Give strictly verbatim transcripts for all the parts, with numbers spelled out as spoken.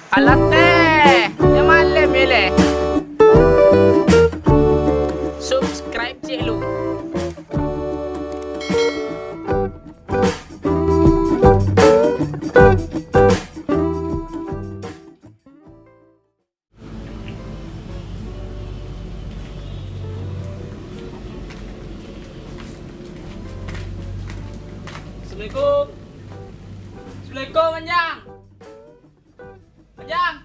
Alah teh, nyo malem yo leh. Subscribe ciek lu. Assalamualaikum. Assalamualaikum, Manjang. Manjang.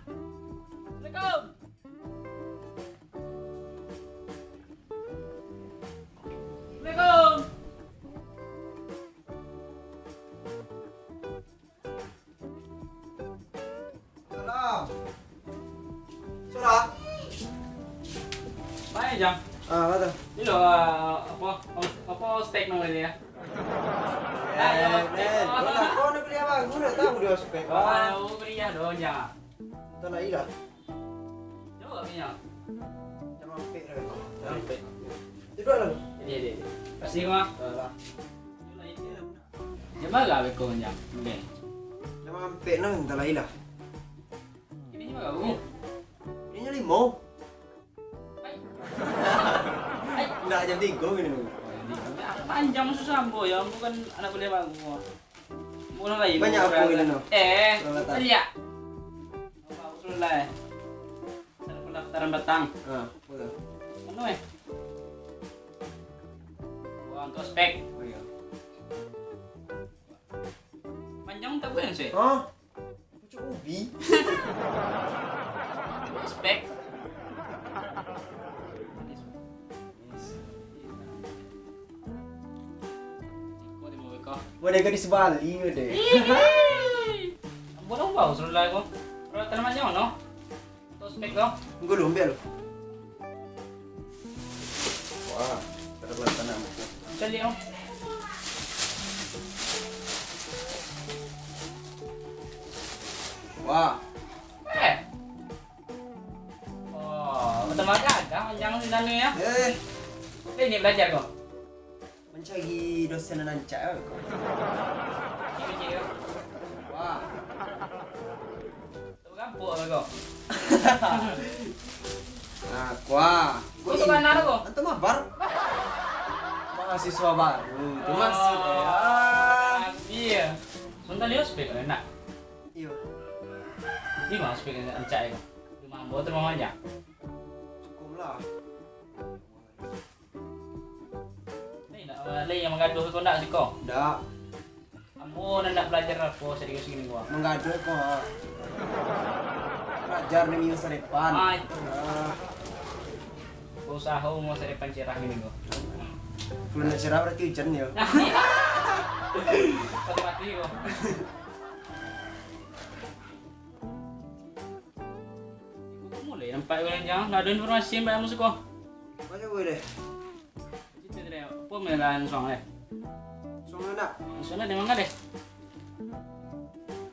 Assalamualaikum. Assalamualaikum. Salam. Surah. Baik, Jang. Ah, apa tu? Ini loh, ah, apa, os-, apa, ospek namanya ya? Eh, ah, ya, men. Ospek. Kau nak, kau nak kuliah baru, nak tahu dia ospek. Ah, oh, kuliah dong, Jang. Entah lah, ilah. Jawab, Jang. Jam ampek dah, Bang. Jam ampek. Duduk lah. Ini, ini, ini. Kasih, Bang. Ah, lah. Jam bara beko, Jang? Oke. Jam ampek nah, minta lai lah. Kini jam bara, Bu? Kini jam limo. Hai. Hai. Ndak, jam tigo kini, Bu. Panjang susah, Bu, ya. Bukan anak kuliah baru. Bukan lain. Banyak apa ini, no? Eh, peralatan. Lihat. Apa usul lah, eh? Ada pendaftaran datang. Ah, apa tu? Anu, eh? Wah, untuk ospek. Oh, iya. Panjang tak boleh, sih? Hah? Pucuk ubi. Ospek. Iko di bawah kau. Boleh gadis Bali, deh. Ih. Ambo dah ubah, Rasulullah, kau. Peralatan macam mana? Ospek kau? Tunggu dulu, ambil dulu. Wah, terlalu tanam. Cari, oh. Wah. Eh. Oh, pertama kali dah, jangan di sana ya. Eh. Ini belajar kau. Mancari dosen nan rancak lah ko. Wah. Tahu gampuk lah ko. Nah, kuah. Kau tu mana ko? Antu mabar. Mahasiswa baru. Tu masuk, eh. Ah. Iya. Sebentar dia ospek, enak. Iyo. Di ma ospek rancak ko? Di ma ambo tu rumah aja. Cukup lah. Ni nak, eh, lai yang manggaduah ko ndak siko? Ndak. Ambo nan ndak balajar apo, serius gini gua. Manggaduah ko. Balajar demi masa depan. Ah, itu. Ah. Usaha masa depan cerah gini gua. Kalau ndak cerah berarti hujan yo. Otomatis gua. Mulai nampak urang jan, ndak ado informasi mbak anu siko. Macam mana deh? Cerita tadi, apo meran suang deh? Suang anak. Suang deh, mangga deh.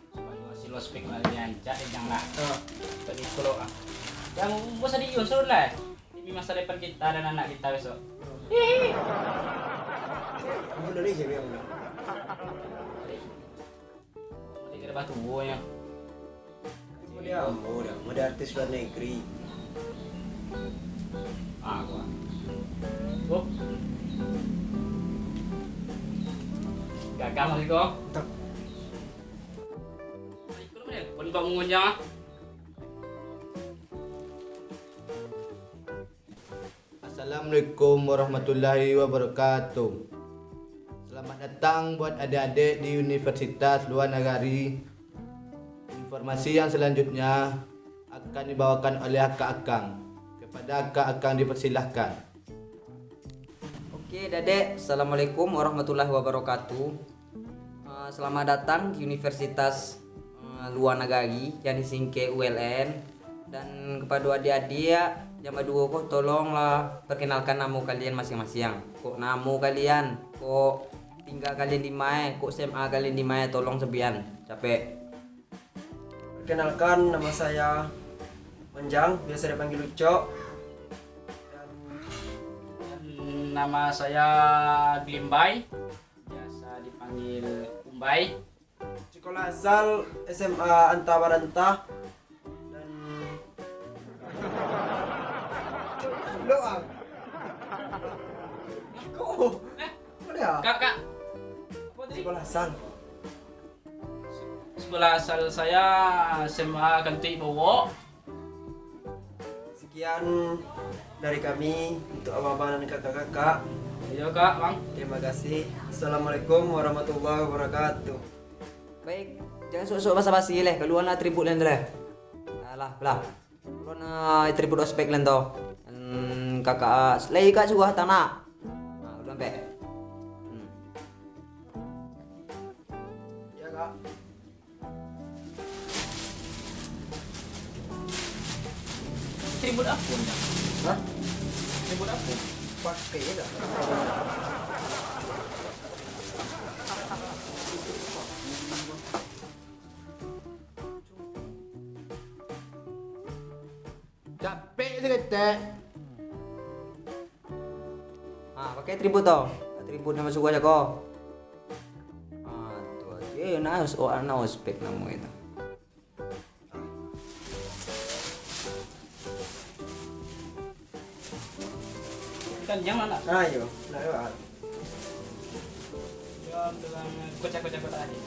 Suang hasil ospek lah, rancak deh, jan lah. Ah. Tadi kalau ah. Jan, bos tadi yo, suruh lah. Demi masa depan kita dan anak kita besok. Hihi. Ampun, dah ni je, biar ampun. Mati kada batuo nyo. Model ambo dah, model artis luar negeri. Ah, gua. Oh. Gagal masih kau. Tak. Ikut apa dia? Pun bak mengunyah. Assalamualaikum warahmatullahi wabarakatuh. Selamat datang buat adik-adik di Universitas Luar Nagari. Informasi yang selanjutnya akan dibawakan oleh akak-akang. Kepada akak-akang dipersilahkan. Oke, Dadek. Assalamualaikum warahmatullahi wabarakatuh. Eh, selamat datang di Universitas, eh, Luar Nagari yang disingke U L N. Dan kepada adik-adik yang baduo ko, tolonglah perkenalkan namo kalian masing-masing. Kok namo kalian, kok tinggal kalian di mae, kok S M A kalian di mae, tolong sabian, capek. Perkenalkan, nama saya Manjang, biasa dipanggil Ucok. Dan, dan nama saya Glimbai, biasa dipanggil Umbai. Sekolah asal S M A Anta Baranta. Doang. Aku. Eh? Mana ya? Kak, Kak. Apa tadi? Sekolah asal. Sekolah asal saya S M A Kantuik Bawok. Sekian dari kami untuk abang-abang dan kakak-kakak. Iyo, Kak, Bang. Terima kasih. Assalamualaikum warahmatullahi wabarakatuh. Baik, jangan sok-sok basa-basi leh. Kaluan atribut lain tu leh. Alah, lah. Ulun, ah, atribut ospek lan tu. Hmm, kakak, lai kak suah tanak. Nah, ulun pe. Hmm. Ya, Kak. Atribut apa, Kak? Hah? Atribut apa? Pakai je dah. Capek saketek. Ha, pakai atribut tu. Atribut nan basuo aja ko. Ha, tu aja. Eh, nah, os-, oh, nah, ospek namo itu. Kan jangan nak. Ayo, nak lewat. Kocak-kocak kotak aja.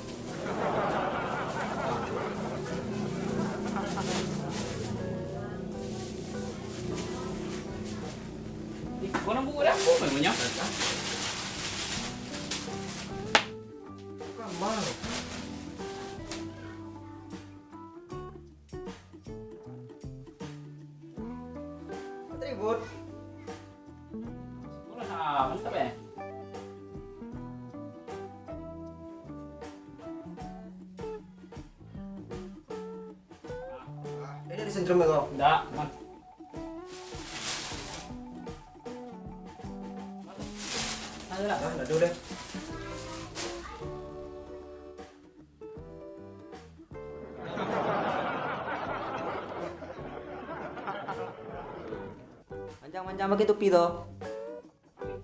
Ih, kau nampak dah aku memangnya. Kamar. Ribut. Sepuluh, ah, mantap, eh. Ini dari sentrum ya, kau? Ndak, man. Ada lah. Ah, ndak ada deh. Manjang-manjang pakai topi tu.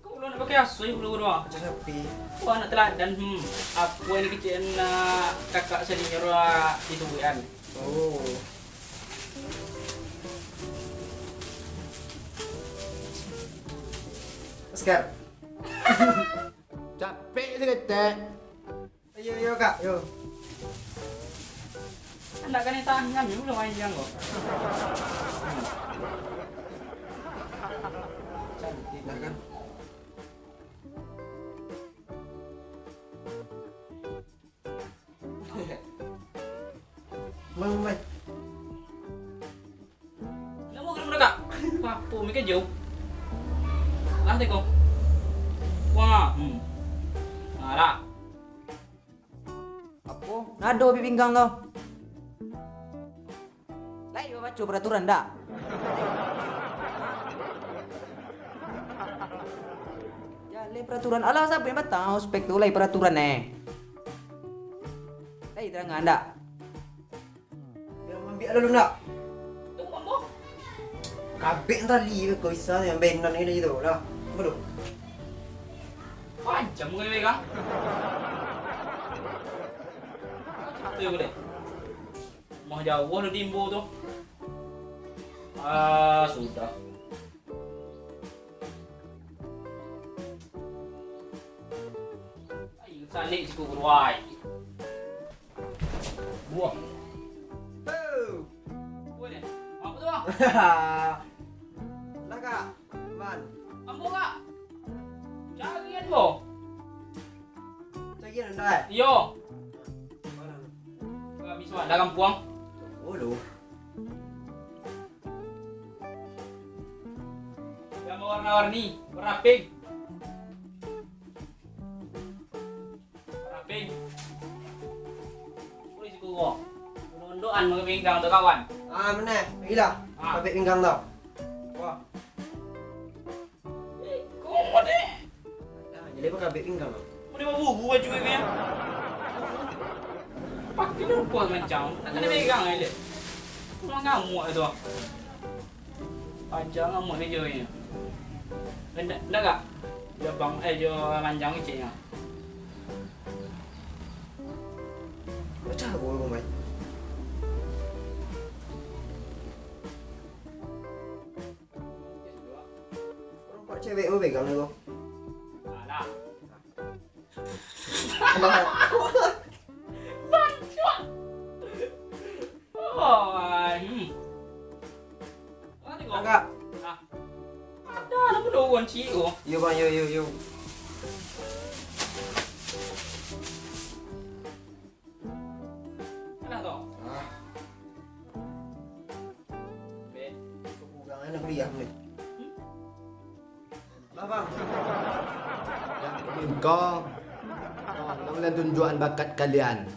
Kau ulun pakai aso je bulu-bulu ah. Macam sapi. Wah, anak teladan, hmm. Apa ini kecil nak kakak senior ah, itu bukan. Oh. Oscar. Capek saketek. Yo, yo, Kak, yo. Ndak kanai tangan, yo, udah panjang kok. Cantik lah, kan? Bang, bang. Namo ka rumah, Kak? Apo, mika jauh. Lah, teko. Wah, hmm. Nah, lah. Apo? Nado abih pinggang tu. Lai babaco peraturan, dak? Jaleh peraturan. Alah, siapa yang batang ospek tu, lai peraturan, eh? Lai terangan, dak? Biar mambiak lalu nak. Tunggu, Ambo. Kabek tali ke kau isa ni, yang benan ni tu lah. Apa tu? Panjang kau ni pegang. Satu je boleh. Rumah jauh lah di Imbo tu. Ah, sudah. Ai, sanik siku guruai. Buang. Oh. Apa ni? Apa tu, Bang? Lah, Kak. Man. Ambo, Kak. Carian, Bo. Carian anda, eh? Iyo. Mana? Kak, bisa dah kampuang. Oh, lu. Yang warna-warni, warna pink. Warna pink. Ui, si Kuwo. Rondokan pakai pinggang tu, kawan. Ah, benar. Pergilah. Ah. Pakai pinggang tau. Wah. Eh, kau ni. Nah, jadi pakai pinggang tau. Kau ni bawa bubu baju kau ni. Pakai lupa macam. Tak kena pegang aja. Kau ngamuk tu. Aja ngamuk ni jo ni. Ndak, ndak, Kak? Jo bang, eh, jo ranjang keciknyo. Pecah aku rumah. Cewek mau pegang aku. Alah. Alah. Bancok. Oh, ai. Kakak. Ah. Ada, ada pun daun ciek ko. Yo, Bang, yo, yo, yo. Alah, to. Ah. Be. Kurangan kuliah, Bang. Hmm? Bang. Engkau, oh, kalian tunjuakan bakat kalian.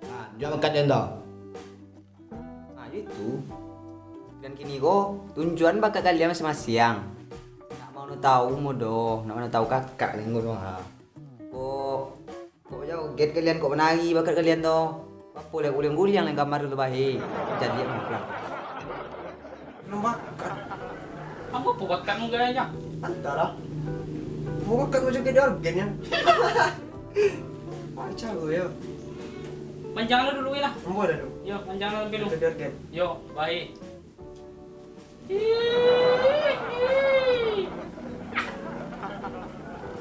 Nah, tunjuakan bakat kalian tu. Nah, itu. Dan kini ko, tunjuakan bakat kalian masing-masing. Nak mano tahu mo doh, nak mano tahu kakak kalian ko doh, ha. Ko, Kok joget kalian, kok manari bakat kalian tu? Apo lai guliang-guliang lai gambar tu, bae. Jadi apo pulang? Belum makan. Apo, apo bakat mu gaya? Antahlah. Mau makan mau joget jogetnya. Macam tu ya. Manjang lah dulu lah. Ambo dah tu. Yo, manjang lah dulu. Joget joget. Yo, bae.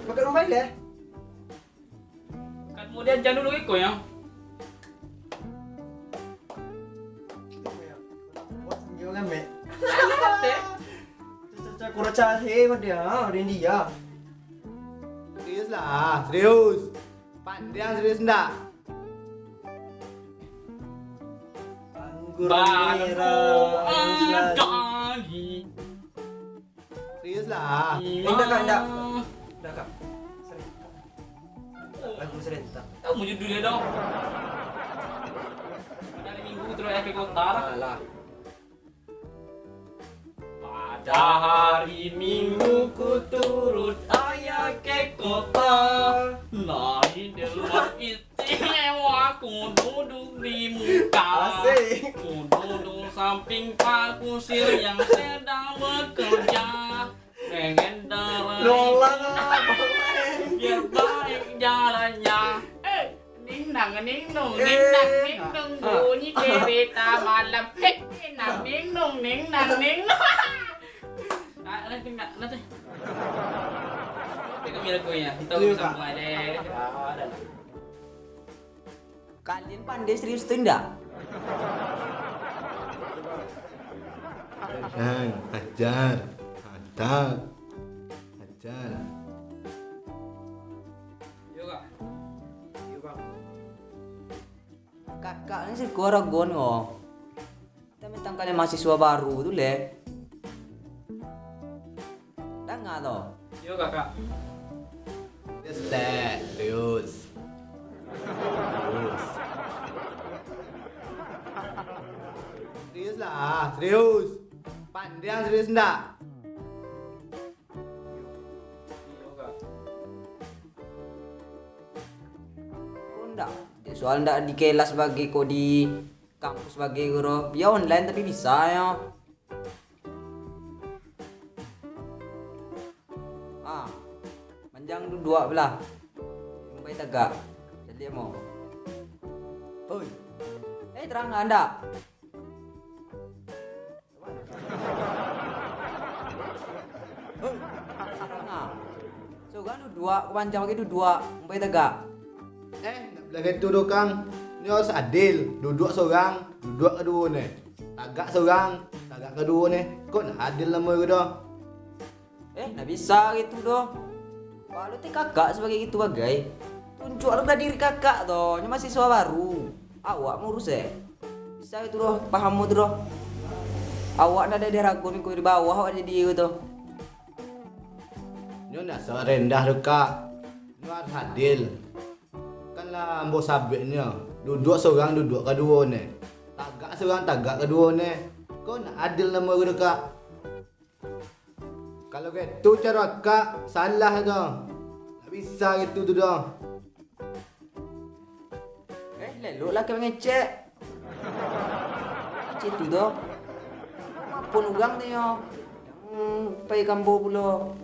Makan rumah lah. Kan mau diajar dulu iko, ya. Wah, tinggi banget, Mek. Iya, Tek. Caca-caca kurang cahaya, Mak, dia. Ah, dari India. Serius lah, serius. Pandiang serius ndak? Anggur merah, anggur merah. Serius lah. Eh, enggak, Kak, enggak. Enggak, Kak. Serentak. Lagu serentak. Tahu judulnya dong. Hari Minggu terus ke kota lah. Alah. Pada hari Minggu ku turut ayah ke kota. Naik delman istimewa ku duduk di muka. Asik. Ku duduk samping Pak Kusir yang sedang bekerja. Pengen darah. Lolang apa? Biar baik jalannya. Eh, ning nang ning nung, ning nang ning nung, bunyi kereta malam. Eh, ning nang ning nung, ning nang ning nung. Ah, nanti, nanti. Oke, kami lagu ya. Kita bisa mulai deh. Ah, dah lah. Kalian pandai serius tu indak? Tenang, ajar, mantap, ajar. Yo, Kak. Yo, Bang. Kakak ni siko aragon ko. Kita mentang kalian mahasiswa baru tu, leh. Danga tu. Yo, Kakak. Serius, Tek. Serius. Serius. Serius lah, serius. Pandiang serius ndak? Iyo, Kak. Ko ndak, soal ndak di kelas bagai ko di kampus bagai ko doh. Yo online tapi bisa yo. Ah, manjang duduak belah. Sampai tagak. Jadi mo. Oi. Eh, terang ndak? Hei. Nah. Surang duduak, ko panjang bagai duduak, umpai tagak. Eh, ndak buliah kaitu doh, Kang. Nyo harus adil. Duduak surang, duduak kaduo neh. Tagak surang, tagak kaduo neh. Ko ndak adil namo ko doh. Eh, ndak bisa gitu doh. Kalau ti kakak sabagai gitu bagai, tunjuak lo ka diri kakak tu, nyo mahasiswa baru. Awak murus eh. Bisa gitu doh, paham tu doh. Awak ndak ado di rago mingko di bawah awak jadi gitu. Nyo ndak sarendah tu, Kak. Nyo harus adil. Kan lah ambo sabuiknyo, duduak surang duduak kaduo neh. Tagak surang tagak kaduo neh. Ko ndak adil namo gitu, Kak. Kalau gitu caro akak, salah tu. Ndak bisa gitu tu doh. Eh, lelok lah ka mangecek. Macam tu doh. Apo urang tu nyo? Yang pai kambo pulo.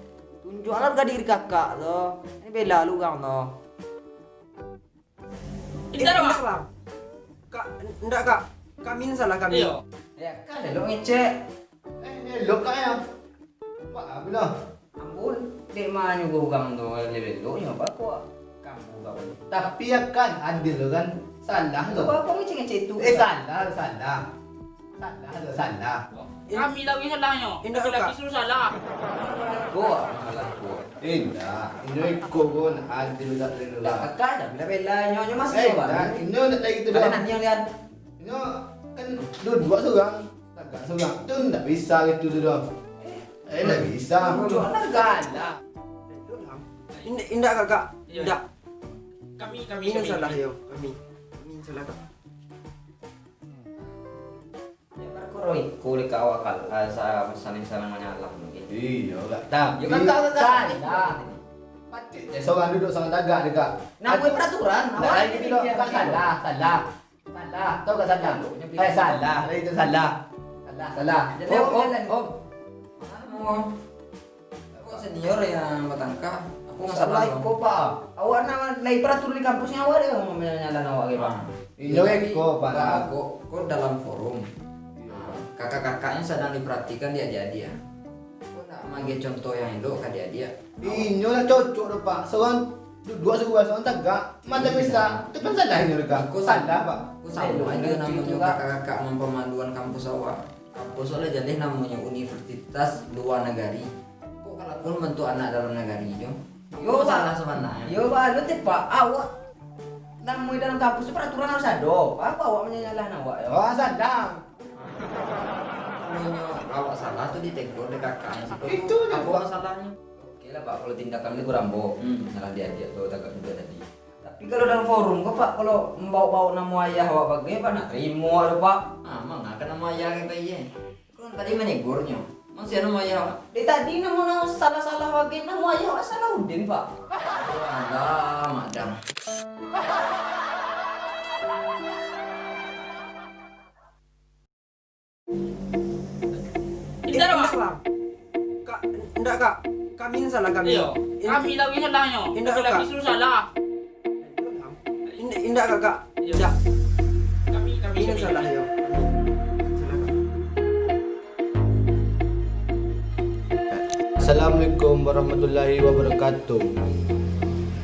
Tunjuak lah ka diri kakak tu. Ini bela lu urang tu. Indak, Bang. Kak, indak, Kak. Kami ni salah kami. Iyo. Ya, kan elok ngecek. Eh, elok, Kak, ya. Apo lah? Ambo dek manyuruah urang tu, elok-eloknyo, baa kok kamu kawan. Tapi akan adil tu kan, salah tu. Baa kok ngecek-ngecek tu? Eh, salah tu, salah. Salah tu, salah. Kami lagi salahnyo. Indak, laki-laki Kak. Suruh salah. Kok salah kok? Indak. Inyo iko pun adil tak adil lah. Kakak dah bela-bela nyo, nyo masih Eh, sabar. Indak. Inyo ndak kayak gitu doh. Ada nak nyo lihat. Inyo kan duduak surang. Tagak surang tu ndak bisa gitu tu doh. Eh, ndak bisa. Salah. Indak, indak, Kakak. Iyo. Indak. Kami, kami, Ini kami, salah, kami. Yo. Kami. Kami salah, Kak. Ya, perkara iko dek awak kal-, ah, sa-, saling-saling manyalah mungkin. Iyo, Kak. Tapi Yo, Kakak, Kakak salah. Patut je surang duduak surang tagak dek Kak. Nah, buat peraturan, ndak awak lain ni gitu doh. Dia Kak salah, salah. Salah, tahu tak salah? Eh, salah. Itu salah. Salah, salah. Jadi, oh, oh, oh. Kok senior yang batangka? Aku masalah. Salah iko, Pak. Awak nak lai peraturan di kampus ni awak deh, manyalah awak ke, Pak. Ah. Inyo iko, Pak. Kok, kok dalam forum. Iyo, Pak. Kakak-kakaknya sedang diperhatikan di adik-adik, ya. Kok nak magai contoh yang elok ka adik-adik, ya? Inyo lah cocok tu, Pak. Surang duduak surang, surang tagak. Mano bisa? Itu kan salah inyo tu, Kak. Salah, Pak. Kok samo ajo namonyo kakak-kakak mampamaluan kampus awak. Kampus awak lah jaleh namonyo universitas luar nagari. Kok kalakuan bantuak anak dalam nagari jo? Yo, Pak. Salah sabananyo. Yo, Pak, lu teh, Pak. Awak namonyo dalam kampus tu peraturan harus ado. Apo awak manyalah awak yo? Oh, salah. Kalau nyo awak salah tu ditegur dek kakaknyo situ. Itu nyo, Pak. Apo masalahnyo? Oke lah, Pak, kalau tindakan ni kurang, Bo. Hmm. Salah diajak tu tagak duduak tadi. Tapi kalau dalam forum ko, Pak, kalau mambao-bao namo ayah awak bagai, Pak, nak tarimo awak tu, Pak. Ah, manga ka namo ayah ka iye? Kan tadi manegurnyo. Manga namo ayah awak? Dari tadi namo-namo salah-salah bagai, namo ayah awak Salahuddin, Pak. Alah, madam. Indak, Pak. Indak, Bang. Kak, indak, Kak. Kami ni salah, kami. Iyo, kami lagi salahnyo. Indak, Kak. Laki-laki suruh salah. Indak, indak, Kakak. Iyo. Indak. Kami, kami, Ini kami. Salah, yo. Salah, Kak. Assalamualaikum warahmatullahi wabarakatuh.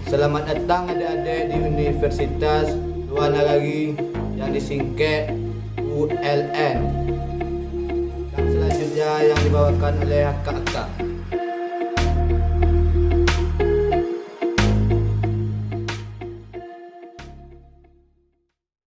Selamat datang adik-adik di Universitas Luar Nagari yang disingkat U L N. Yang selanjutnya yang dibawakan oleh akak-akak.